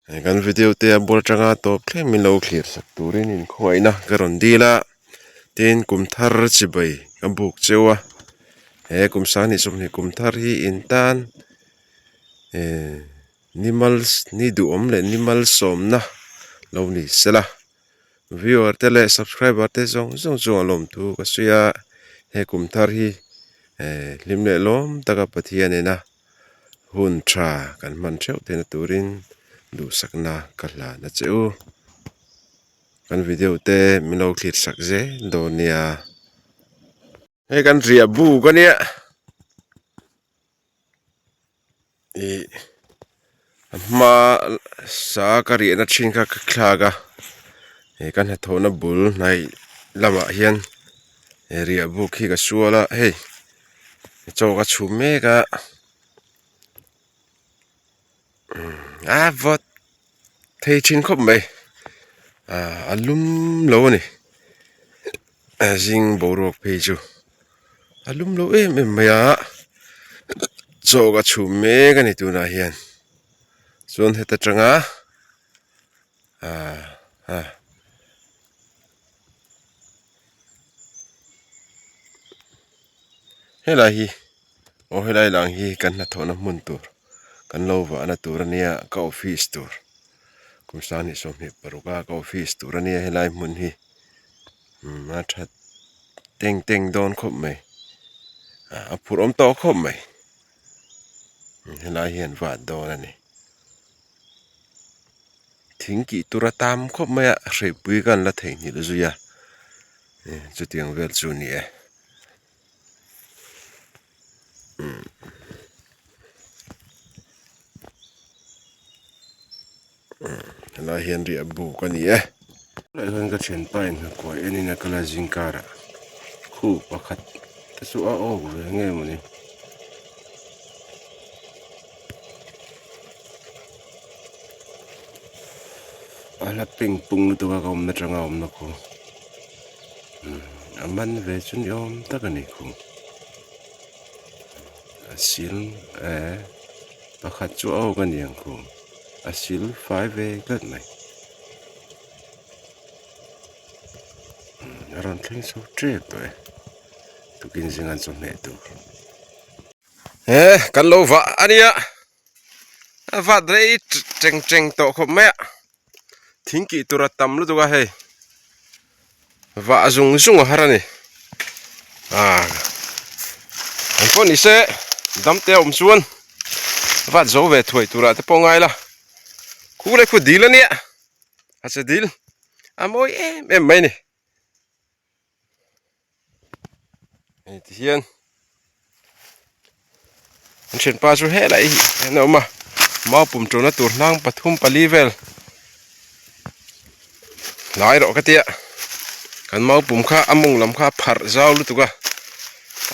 Kan video te a bul atanga tawp thleng min lo thlir sak turin inkhuaina ka rawn dil a tin kum thar chibai ka buk cheu a he kum sanghnih sawmhnih kum thar hi in tan ehh ni mal ni duhawm leh ni malsawmna lo ni sela viewer te leh subscriber te zawng zawng chuan lawmthu ka sawi a he kum thar hi ehh hlim leh lawm taka Pathian ina. Hun tha kan hman theuh theihna turin duhsakna ka hlan a che u. Kan video te min lo thlir sak zel dawn nia. Hei kan riah buk a nia. Ih a hma sa ka riahna thin kha ka thlak a. He ka hnathawhna bul hnaih lamah hian he riah buk hi ka sual a hei. Chaw ka chhum mek a a vawt thei thin khawp mai ah a lum lo a ni zing boruak phei chu a lum lo em em mai a chaw ka chhum mek a ni tunah hian chuan heta tanga ah ah. Helai hi aw helai lang hi kan hnathawhna hmun tur kan lo vahna tur ania ka office tur kum sanghnih 26 a ka office tur ania helai hmun hi umm a that teng teng dawn khawp mai a phur awm tawh khawp mai helai hian vat dawn a ni. Thing kih tur a tam khawp mai a hreipui ka an la theihnghilh zui a chutiang vel chu a ni e. Helai hian riah buk a ni e. Helai hian ka thianpa in hnakuai enin a kal a zingkarah khu pakhat te chu a awk ve nge mawni. A hla ping pung lutuk a ka awmna tanga awmna khu a man ve chu ni awm tak a ni khu a sil eh pakhat chu a awk a ni ang khu a sil fai ve tlat mai a rawn thleng chho tep tawh e tukin zinga an chawhmeh tur. He kan lo vah a nia a vat rei teng teng tawh khawp mai a thing kih tur a tam lutuk a hei vah zung zung a har a ni ah eng pawh ni se dam te a awm chuan vat zo ve thuai turah te pawh ngai la khu leh khu dil a nia a che dil a mawi em em mai a ni. Hei ti hian an thianpa chu helai hi an awm a mau pum tawhna tur hnang pathum pali vel hlai rawh ka tia kan mau pum kha a mawng lam kha a pharh zau lutuk a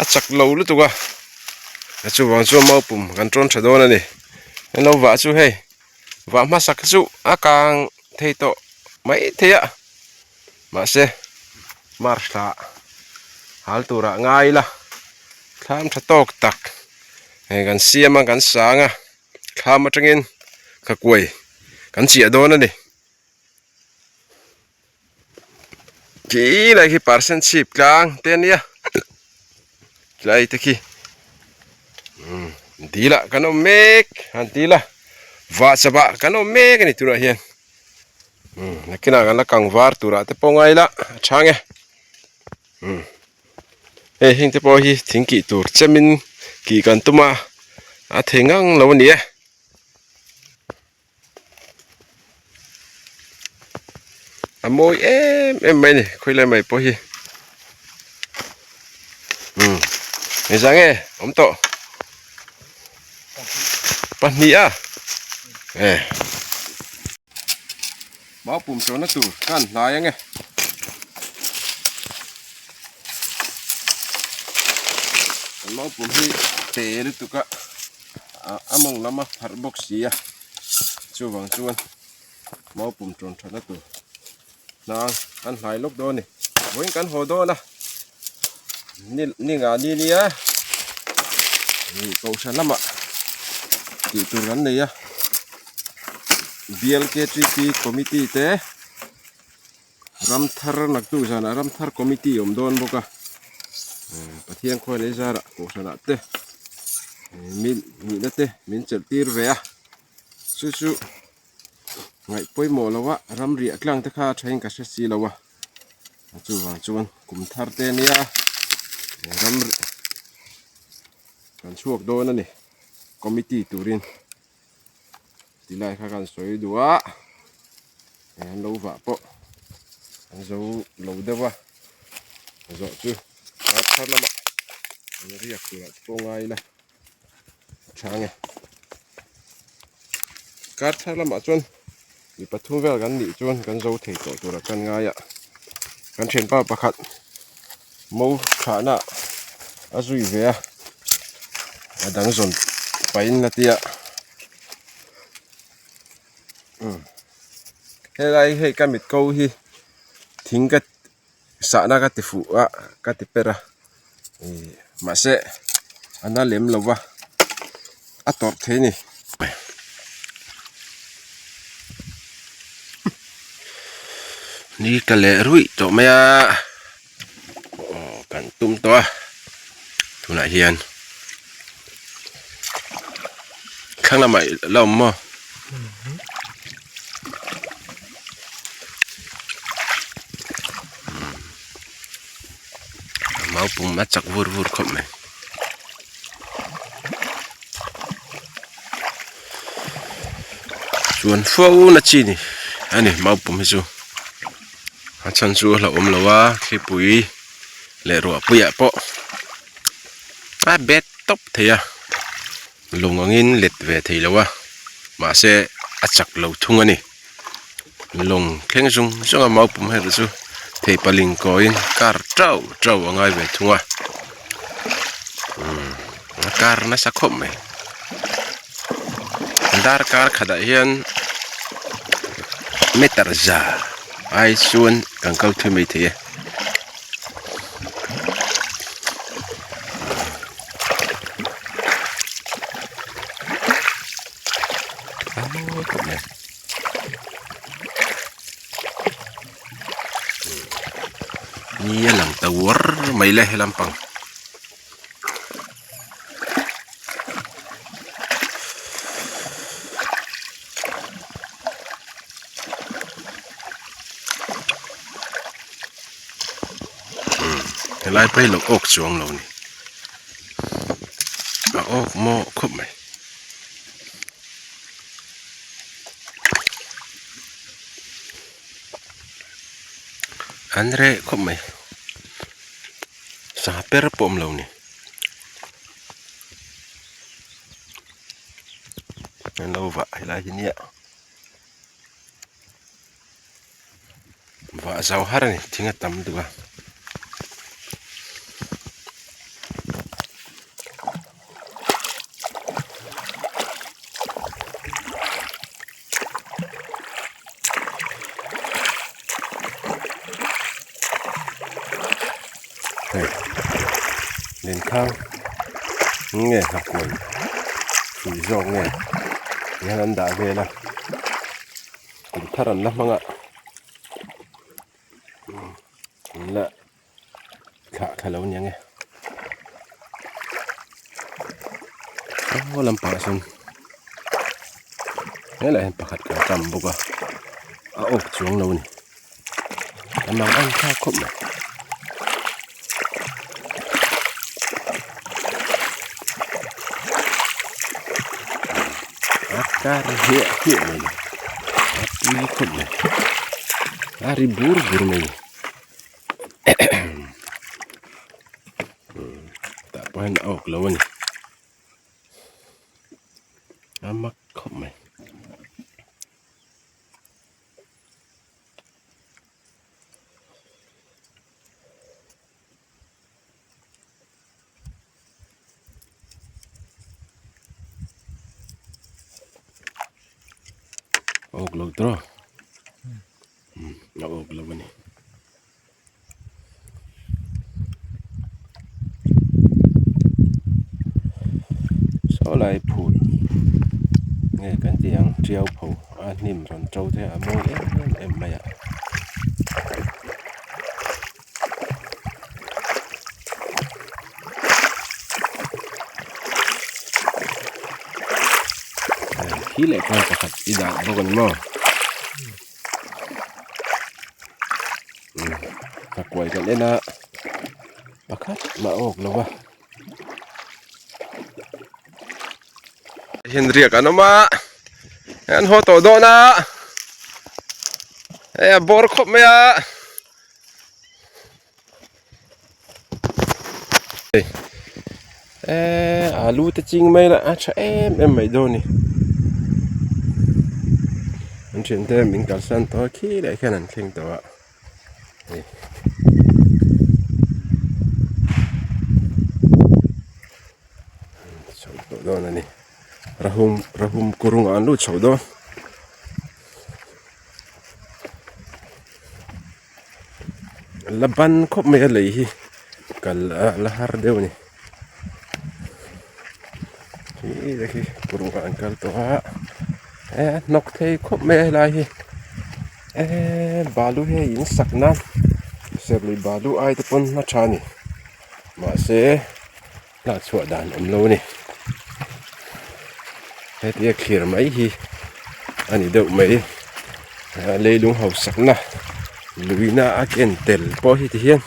a chak lo lutuk a a chuvang chuan mau pum kan tawn tha dawn a ni an lo vah chu hei vah hmasak chu a kang thei tawh mai thei a. Mahse, March thla hal turah ngai ila thlam tha tawk tak hei kan siam a kan sang a thlam atangin khakuai kan chiah dawn a ni. Khi lai khi percent chhip tlang te a nia tlai te khi umm dil ah kan awm mek han ti ila vah chawp ah kan awm mek a ni tunah hian. Umm nakinah kan la kang var turah te pawh ngai ila a chhang e umm hei heng te pawh hi thing kih tur chemin kih kan tum a a thei ngang lo a ni e. A mawi em em mai a ni khawilai mai pawh hi umm engzah nge awm tawh. Pahnih a e mau pum tawhna tur ka han hlai ange kan mau pum hi te lutuk a a mawng lam a pharh bawk si a chuvang chuan mau pum tawn thatna tur hnang kan hlai lawk dawn a ni vawiin kan haw dawn a ni ni nga ni nia ih kohhran lamah tih tur kan nei a. BLKTP committee te Ramthar naktuk zanah Ramthar committee awm dawn bawk a Pathian khuan ei zarah kohhranah te min nihna te min chelh tir ve a chu chu ngaih pawimawh lo a ramriah tlang te kha a thain ka hre si lo a chuvang chuan kum thar te ania ram kan chhuak dawn a ni committee turin. Ti lai kha kan sawi duh a an lo vah pawh an zo lo deuh a zawh chu kar thar lamah an riak turah te pawh ngai ila a tha ang e kar thar lamah chuan mi pathum vel kan nih chuan kan zo thei tawh turah kan ngai a kan thianpa pakhat mo thahna a zui ve a a dang zawn pahin la tia umm helai hei ka mit ko hi thing ka sahna ka ti fuh a ka ti per a ihh mahse a na lem lo va a tawrh thei a ni. Ni tla leh ruih tawh mai a aw kan tum tawh a tunah hian thlang lamah la awm maw mau pum a chak vur vur khawp mai. Chuan fo na chi ni a ni mau pum hi chu a chhan chu a hlauhawm lo a thlipui leh ruahpuiah pawh a bet tawp thei a lung angin let ve thei lo a mahse a chak lo thung a ni. Lawng thleng zawng zawng a mau pum erawh chu thei paling kawiin kar teuh teuh a ngai ve thung a umm a kar nasa khawp mai darkar khatah hian meter za ai chuan kan kal thui mai thei e. Ni a lang ta uar mai le he lampang. Helai pawh hi lo awk chuang lo ni a awk maw khawp mai. An reh khawp mai sangha per pawh awm lo ni an lo vah helai hi nia vah zau har a ni thing a tam duh a. Hei lenkhang nge nghakuai hrui zawk nge tihian an dah vel a kum thar an la hmang a an la thlah thla lo aniang e aw lampangah sawn helaiah hian pakhat kan tam bawk a a awk chuang lo a ni a mang ang thlak khawp mai. A kar hliah hliah mai a ni a pui khawp mai a ri bur bur mai a ni. Tah pawh hian a awk lo a ni a mak khawp mai. A awk lo tawh a awk lo a ni. Saw lai phul nge kan tih ang tiau pho a. A hnim rawn to te a mawi em em mai a. Khi leh khan pakhat i dah bawk a ni maw? Nghakuai kan en a pakhat mah a awk lo va. Hian riak an awm a an haw tawh dawn a hei a bawr khawp mai a eee alu te ching mai la a tha em em mai dawn a ni an thiante min kalsan tawh a khi leh khian an thleng tawh a. Hei chho tawh dawn a ni rahum rahum kurung ah an lut chho dawn la ban khawp mai a lei hi kal a la har deuh a ni khi te khi kurung ah an kal tawh a e a hnawk thei khawp mai a helai hi. Eee balu hi hei in sak nan serlui balu ai te pawn a tha a ni mahse hlak chhuah dan awm lo a ni hetia thlir mai hi a ni deuh mai leilung hausakna luihna a ken tel pawh hi ti hian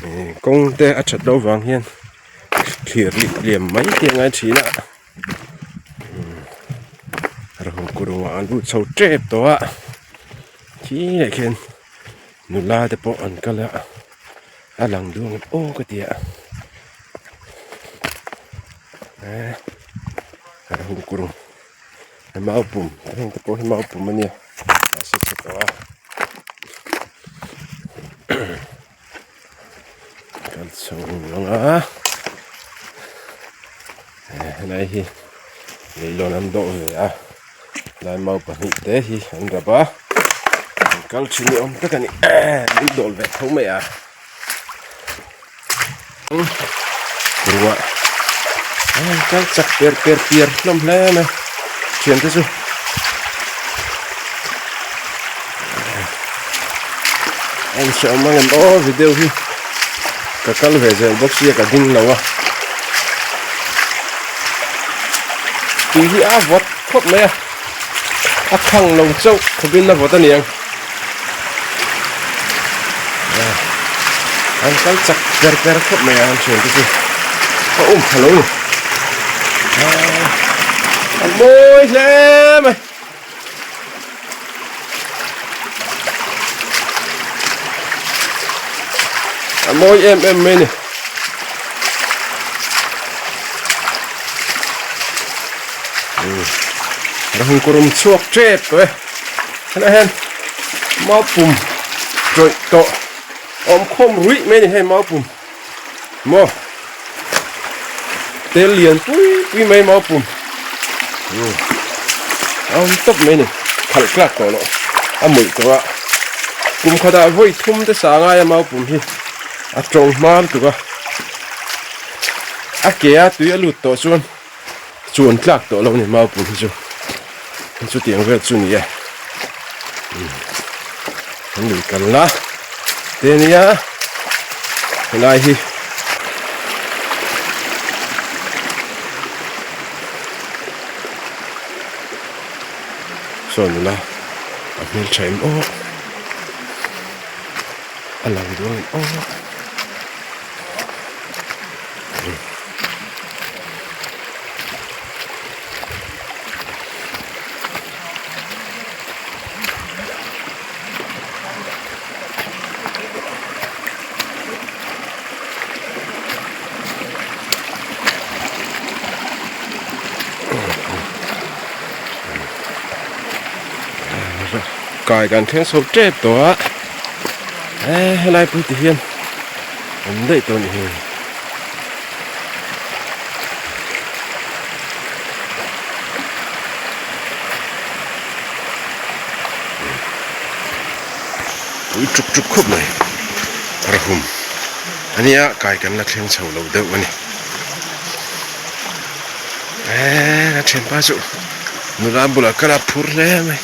eh kawng te a that loh vang hian thlir liam mai te a ngai thin a. Rahu kurung ah an lut chho tep tawh a khi leh khian nula te pawh an kal a a lang duang em aw ka ti a eh rahu kurung mau pum heng te pawh hi mau pum a nia mahse chhe tawh a. Kal chho ang a helai hi leihlawn an dawh ve a helai mau pahnih te hi an rap a an kal thin ni awm tak a ni min dawl ve tho mai a ruah an kal chak per per piar hlawm hle mai thiante chu. En hre awm ang em aw video hi ka kal ve zel bawk sia ka ding lo a tui hi a vawt khawp mai a a khang lo chauh khawpin a vawt a niang an kal chak per per khawp mai a an thian te chu a um pha lo ni a mawi hle mai. A mawi em em mai a ni. Rahung kurum chhuak tep tawh e. Helai hian mau pum tawih tawh awm khawm ruih mai a ni hei mau pum maw tel lian pui pui mai mau pum a awm tawp mai a ni khalh tlak tawh loh a mawih tawh a kum khatah vawi thum te sa ngai a mau pum hi a tawng hma lutuk a a ke a tui a lut tawh chuan. Chuan tlak tawh lo a ni maupum hi chu chutiang vel chu ni e an lui kal la te nia helai hi saw nula a hmeltha em aw a lang duang em aw. Kai kan thleng chho tep tawh a eh helai pawh hi ti hian awm daih tawh a nih hi. Pui tuk tuk khawp mai rahum a nia kai kan la thleng chho lo deuh a ni eee ka thianpa chu nula bulah kal a phur hle mai.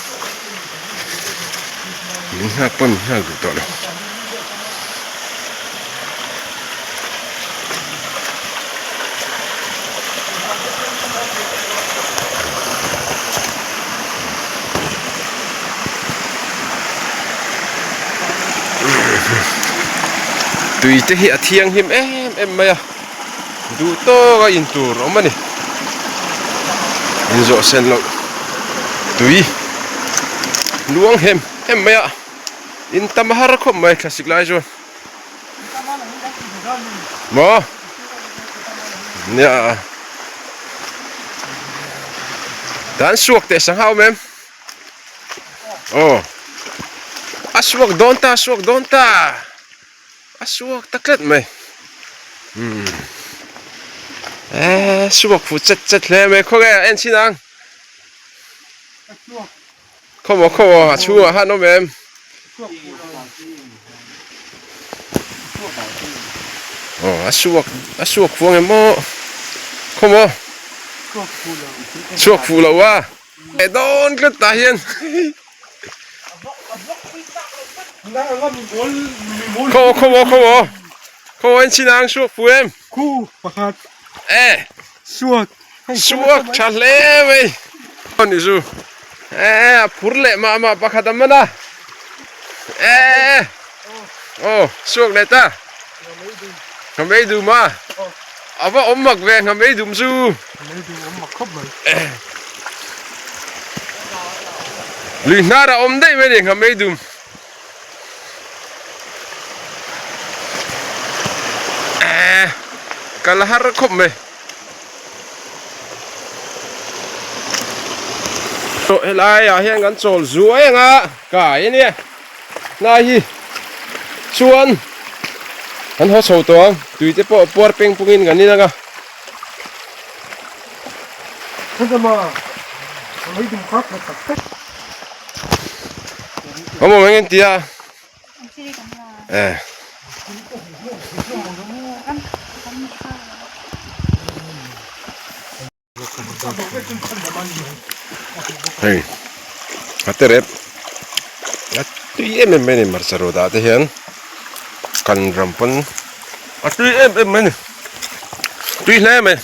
Min nghak pawn min nghak duh tawh lo. Tui te hi a thianghlim em em mai a duh tawk a in tur awm a ni inzawh sen loh tui luang hem hem mai a in tam har khawp mai thlasik lai chuan maw nia dan suak teh sangha awm em. Aw a suak dawn ta a suak dawn ta a suak ta tlat mai umm eee suak fu chet chet hle mai khawnge a en chhin ang khawmaw khawmaw a chhungah han awm em. Aw a suak a suak fu ang em aw khawmaw suak fuh lo a. E dawn tlat tah hian khaw khaw khaw khaw en chin ang suak fu em khu pakhat e suak suak tha hle mai ni chu e a phur leh mah mah pakhat a man a e aw suak leh ta Nghamei dum a a va awm mak ve nghamei dum chu. Nghamei dum awm mak khawp mai. Lui hnar a awm daih mai ni nghamei dum. Kal har khawp mai. Helai ah hian kan chawl zuai anga kai ania. Hnai hi chuan an haw chho tawh ang tui te pawh puar peng pungin kan in ang a. Awm awm eng tia eh. Hei a te rep a tui em em mai a ni hmarcha rawh dah te hian kan ram pawn a tui em em mai a ni tui hle mai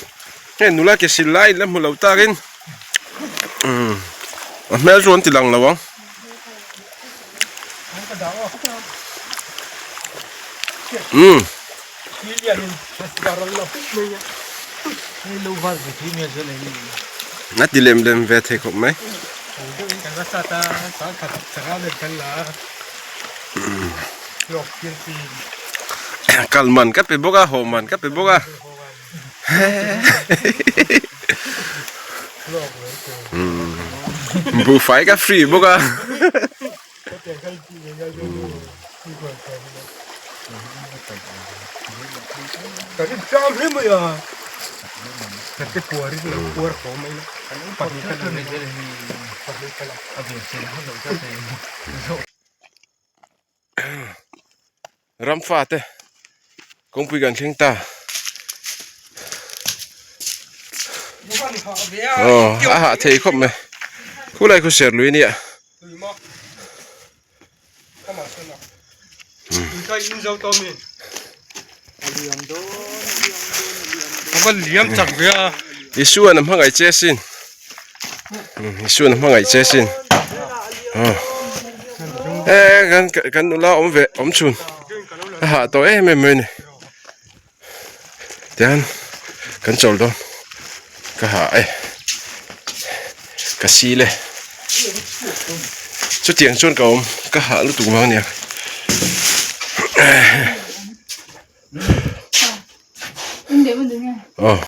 hei nula ke sil lai la hmu lo takin umm a hmel chu an ti lang lo ang. Umm. A ti lem lem ve thei khawp mai. Kal man ka pe bawk a haw man ka pe bawk a. Buhfai ka free bawk a. Ramfa te kawngpui kan thleng ta aw a hah thei khawp mai khulai khu ser lui ania Isuan a hmangaih che asin Isuan a hmangaih che asin aw e kan kan nula awm ve awm chhun a hah tawh em em mai a ni tian kan chawl dawn ka ha e ka sil e chutiang chuan ka awm ka hah lutuk vang ania aw.